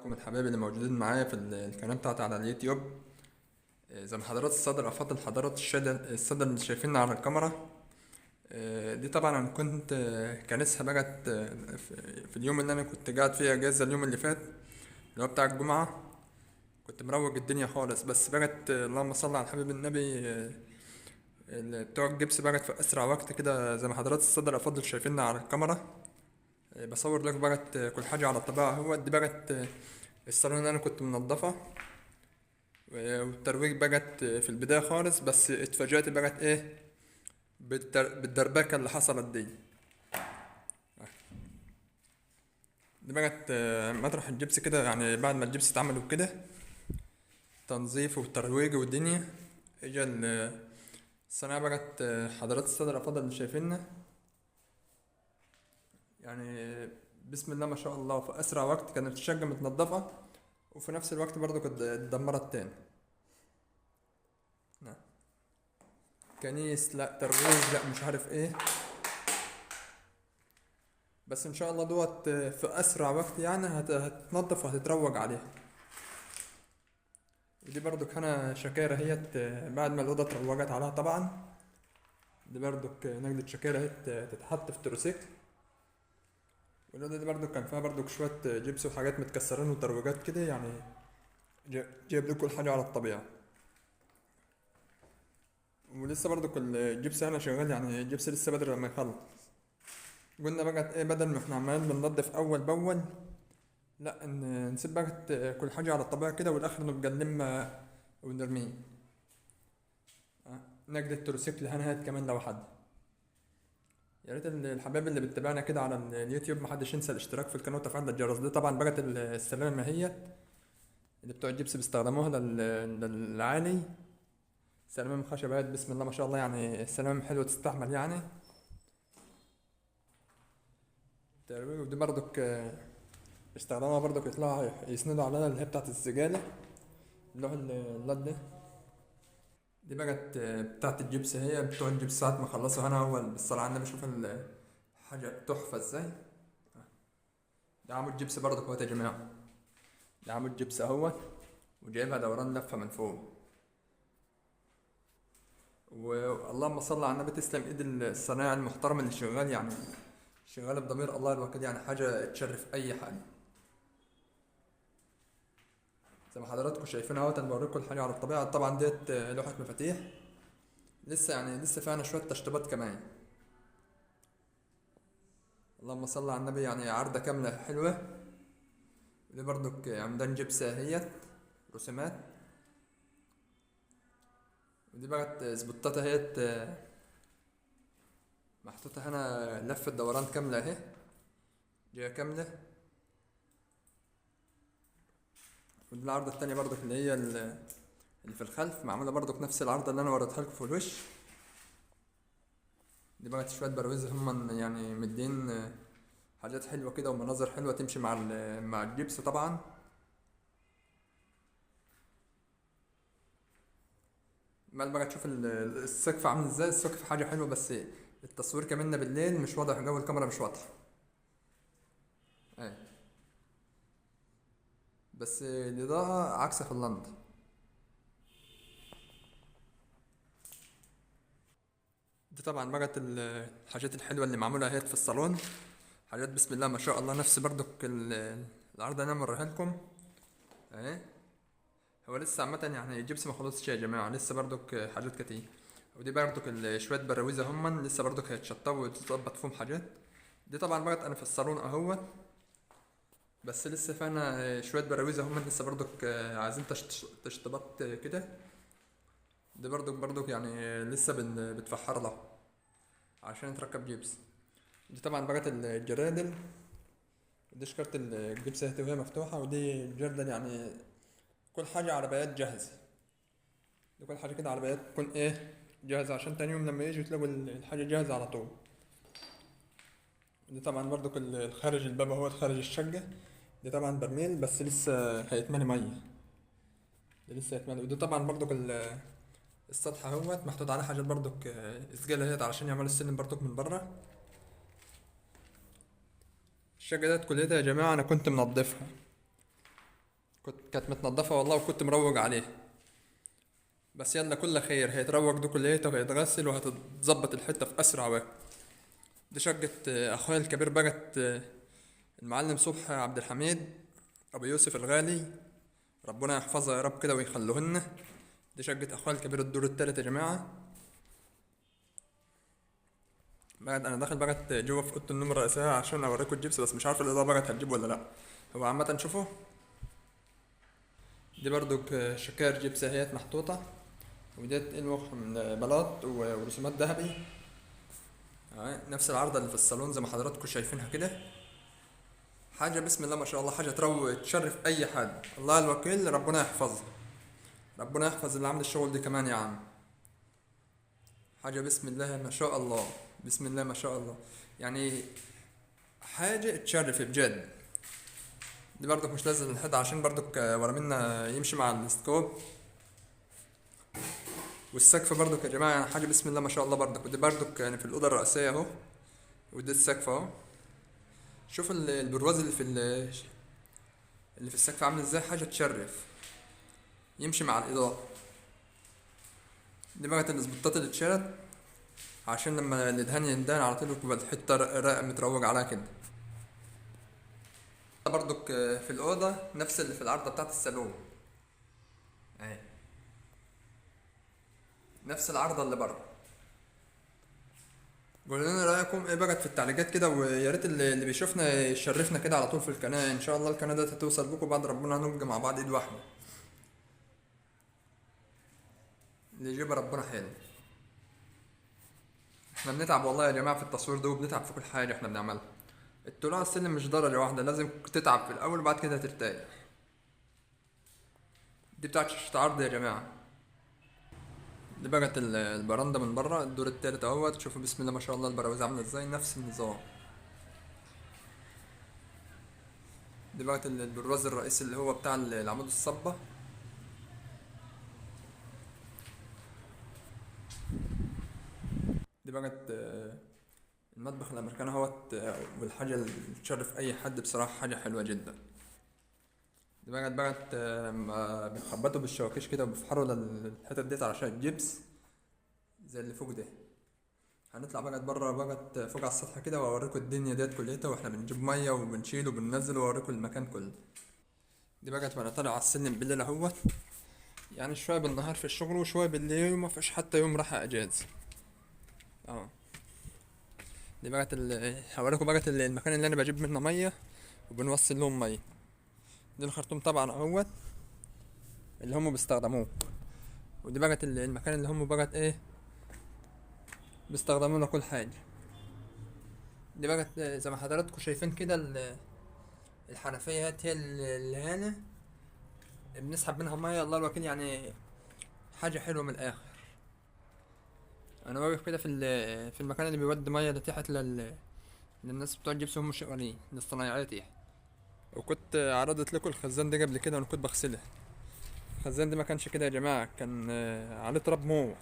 عليكم الحبايب اللي موجودين معايا في القناة بتاعتي على اليوتيوب. زي ما حضرات الصدر افضل حضرات الصدر اللي شايفينها على الكاميرا. دي طبعا انا كنت كنسها بقت في اليوم اللي انا كنت قاعد فيه اجازة، اليوم اللي فات اللي هو بتاع الجمعة، كنت مروق الدنيا خالص. بس بقت اللهم صل على الحبيب النبي، اللي بتوع الجبس بقت في اسرع وقت كده زي ما حضرات الصدر افضل شايفينها على الكاميرا. بصور لك بقت كل حاجة على الطبيعة. هو دي بقت الصالون اللي أنا كنت منضفه، والترويج بقت في البداية خالص، بس اتفاجأت بقت إيه بالدربكة اللي حصلت دي. دي بقت مطرح الجبس كده، يعني بعد ما الجبس اتعمل وكده تنظيف والترويج والدنيا، اجا الصناعة بقت حضرات الصدر الأفاضل اللي شايفيننا، يعني بسم الله ما شاء الله في أسرع وقت كانت الشقة متنظفة، وفي نفس الوقت برضو كانت اتدمرت تاني. نعم. كنيس لا ترويج لا مش عارف ايه، بس ان شاء الله دوت في اسرع وقت يعني هتتنضف وهتتروج عليها. ودي برضو هنا شكارة هيت بعد ما الأوضة اتروجت عليها طبعا، دي برضو نجدة شكارة هيت تتحط في تروسيكل. والأوضة دي برضو كان فيها برضو شوية جبس وحاجات متكسرين وترويجات كده، يعني جايب لكم كل حاجة على الطبيعة. ولسه برضو الجبس هنا شغال، يعني الجبس لسه بدري لما يخلص. قلنا بقى ايه، بدل ما احنا عمالين بننضف أول بأول، لا نسيب بقى كل حاجة على الطبيعة كده، والآخر نبقى نلم ونرميه. نجدة التروسيكل هنا هات كمان لو حد. يا ريت الحبايب اللي بتتابعنا كده على اليوتيوب محدش ينسى الاشتراك في القناة وتفعيل الجرس. دي طبعا بقت السلامة ما هي اللي بتوع الجبس بيستخدموها للعالي، سلامة خشبات بسم الله ما شاء الله، يعني السلامة حلوة تستحمل يعني. ودي برضك استخدامها برضك يطلعوا يسندوا عليها اللي هي بتاعت السجالة اللوح اللاد ده. دي بقت بتاعت الجبس، هي بتوع الجبس ساعة ما خلصوا هنا هو بالصلاة على النبي، شوف الحاجة تحفة ازاي. ده عمود جبس برضك اهوت يا جماعة، ده عمود جبس اهوت وجايبها دوران لفة من فوق. واللهم صل على النبي، تسلم ايد الصنايعي المحترم اللي شغال، يعني شغال بضمير الله الوكيل، يعني حاجة تشرف اي حد. زي ما حضراتكم شايفين اهوت، انا بوريكم الحاجة على الطبيعة. طبعا ديت لوحة مفاتيح، لسه يعني لسه فيها شوية تشطيبات كمان. اللهم صل على النبي، يعني عرضة كاملة حلوة. دي برضك عمدان جبس اهيت رسومات. ودي بقت سبوتات اهيت محطوطة هنا لفة دوران كاملة اهي، جاية كاملة. ودي العرضة التانية برضك اللي هي اللي في الخلف، معمولة برضك نفس العرضة اللي أنا وريتها لكم في الوش. دي بقت شوية براويز هم يعني مدين حاجات حلوة كده ومناظر حلوة تمشي مع الجبس طبعا. بعد بقى تشوف السقف عامل ازاي، السقف حاجة حلوة، بس التصوير كمان بالليل مش واضح، جو الكاميرا مش واضحة. ايه بس الإضاءة عكس في اللندن. دي طبعا بقت الحاجات الحلوة اللي معمولة اهي في الصالون، حاجات بسم الله ما شاء الله، نفس برضك العرض اللي انا موريها لكم اهي. هو لسه عامة يعني الجبس ما خلصش يا جماعة، لسه برضك حاجات كتير. ودي برضك شوية براويزة هما لسه برضك هيتشطبوا وتتظبط فيهم حاجات. دي طبعا بقت انا في الصالون اهوت، بس لسه فينا شوية براويزة هما لسه برضك عايزين تشطيبات كده. دي برضك يعني لسه بتفحر لها عشان تركب جبس. دي طبعا بقت الجرادل، دي شكارة الجبس اهي وهي مفتوحة، ودي الجردل، يعني كل حاجة على بيات جاهزة. دي كل حاجة كده على بيات تكون ايه جاهزة، عشان تاني يوم لما يجوا تلاقوا الحاجة جاهزة على طول. دي طبعا برضو الخارج الباب اهو خارج الشقة، دي طبعا برميل بس لسه هيتملي مية، دي لسه هيتملي. ودي طبعا برضو السطح اهوت محطوط عليه حاجات برضو سجالة اهيت علشان يعملوا السلم برضو من بره. الشقة ديت كليتها يا جماعة أنا كنت منضفها، كانت متنضفه والله وكنت مروج عليها، بس يلا كل خير، هيتروج ده كليته وهيتغسل وهتتظبط الحتة في اسرع وقت. دي شقه اخويا الكبير بقت، المعلم صبحي عبد الحميد ابو يوسف الغالي، ربنا يحفظها يا رب كده ويخلوهن. دي شقه اخويا الكبير الدور التالت يا جماعة. بعد انا داخل بقت جوه في اوضة النوم الرئيسية عشان اوريكم الجبس، بس مش عارف الاضاءة بقت هتجيب ولا لا. هو عامة شوفوا دي برضو شكاير جبس اهيت محطوطة، وديت الوح من بلاط ورسومات ذهبي اهي، نفس العرضة اللي في الصالون زي ما حضراتكم شايفينها كده. حاجة بسم الله ما شاء الله، حاجة تروق تشرف اي حد، الله الوكيل، ربنا يحفظها، ربنا يحفظ اللي عامل الشغل دي كمان يا عم. حاجة بسم الله ما شاء الله، بسم الله ما شاء الله، يعني حاجة تشرف بجد. دي برضك مش لازم الحيط عشان برضك ورا منا يمشي مع السكوب. والسقف برضك يا جماعة يعني حاجة بسم الله ما شاء الله برضك. ودي برضك يعني في الأوضة الرئيسية أهو، ودي السقف أهو. شوف البرواز اللي في السقف عامل ازاي، حاجة تشرف، يمشي مع الإضاءة. دي بقى الاسبوتات اللي اتشالت عشان لما الدهان يندهن على طول يبقى الحتة راق متروج عليها كده. برضك في الأوضة نفس اللي في العارضة بتاعت الصالون اهي، نفس العارضة اللي بره. قولوا لنا رأيكم ايه بقى في التعليقات كده، ويا ريت اللي بيشوفنا يشرفنا كده على طول في القناة. ان شاء الله القناة دي هتوصل بكم بعد ربنا، هنبقى مع بعض ايد واحدة، اللي يجيب ربنا حلو. احنا بنتعب والله يا جماعة في التصوير ده، وبنتعب في كل حاجة احنا بنعملها. الطلوع على السلم مش درجة واحدة، لازم تتعب في الأول وبعد كده ترتاح. دي بتاعت شاشة عرض يا جماعة. دي بقت البرندة من بره، الدور التالت اهوت. شوفوا بسم الله ما شاء الله البراويز عاملة ازاي، نفس النظام. دي بقت البرواز الرئيسي اللي هو بتاع العمود الصبة. دي بقت المطبخ الامريكاني اهوت، والحاجة اللي تشرف اي حد بصراحة، حاجة حلوة جدا. دي بقت بيخبطوا بالشواكيش كده وبيفحروا للحتت ديت علشان الجبس زي اللي فوق ده. هنطلع بقى بره بقى فوق على السطح كده واوريكم الدنيا ديت كليتها، واحنا بنجيب مية وبنشيل وبننزل واوريكم المكان كله. دي بقت وانا طالع على السلم بالليل اهوت، يعني شوية بالنهار في الشغل وشوية بالليل، وما فيش حتى يوم راحة اجازه. دي بقت هوريكم بقى المكان اللي انا بجيب منه مية وبنوصل لهم مية. دي الخرطوم طبعا اهوت اللي هم بيستخدموه، ودي بقت المكان اللي هم بقت ايه بيستخدموه لكل حاجة. دي بقت زي ما حضراتكم شايفين كده الحنفية هي اللي هنا بنسحب منها مية، الله الوكيل، يعني حاجة حلوة من الاخر. انا واقف كده في المكان اللي بيودي مية لتحت للناس بتوع الجبس هم شغالين للصنايعيه تحت. وكنت عرضت لكم الخزان ده قبل كده وانا كنت بغسله. الخزان ده ما كانش كده يا جماعة، كان عليه تراب موت.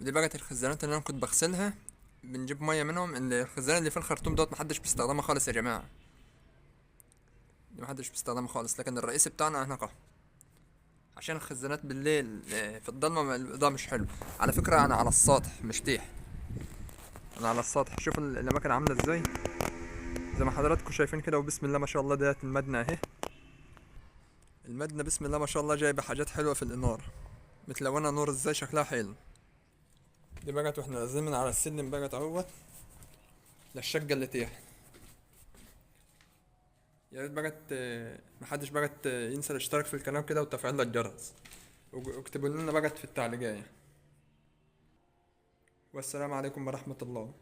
دي بقت الخزانات اللي انا كنت بغسلها، بنجيب مية منهم. الخزان اللي في الخرطوم دوت محدش بيستخدمها خالص يا جماعة، دي محدش بيستخدمها خالص، لكن الرئيسي بتاعنا هناك اهو، عشان الخزانات بالليل في الضلمة الاضاءة مش حلو. على فكرة انا على السطح مش تيح، انا على السطح. شوف الاماكن عامله ازاي زي ما حضراتكم شايفين كده، وبسم الله ما شاء الله ديت المدنة اهي. المدنة بسم الله ما شاء الله جايبه حاجات حلوة في الاناره، متلونه نور ازاي، شكلها حلو. دي بقت واحنا نازلين من على السلم بقت اهوت للشقه اللي تحت. يا ريت بقت محدش بقت ينسى الاشتراك في القناة كده وتفعيل الجرس، واكتبوا لنا بقت في التعليقات. والسلام عليكم ورحمة الله.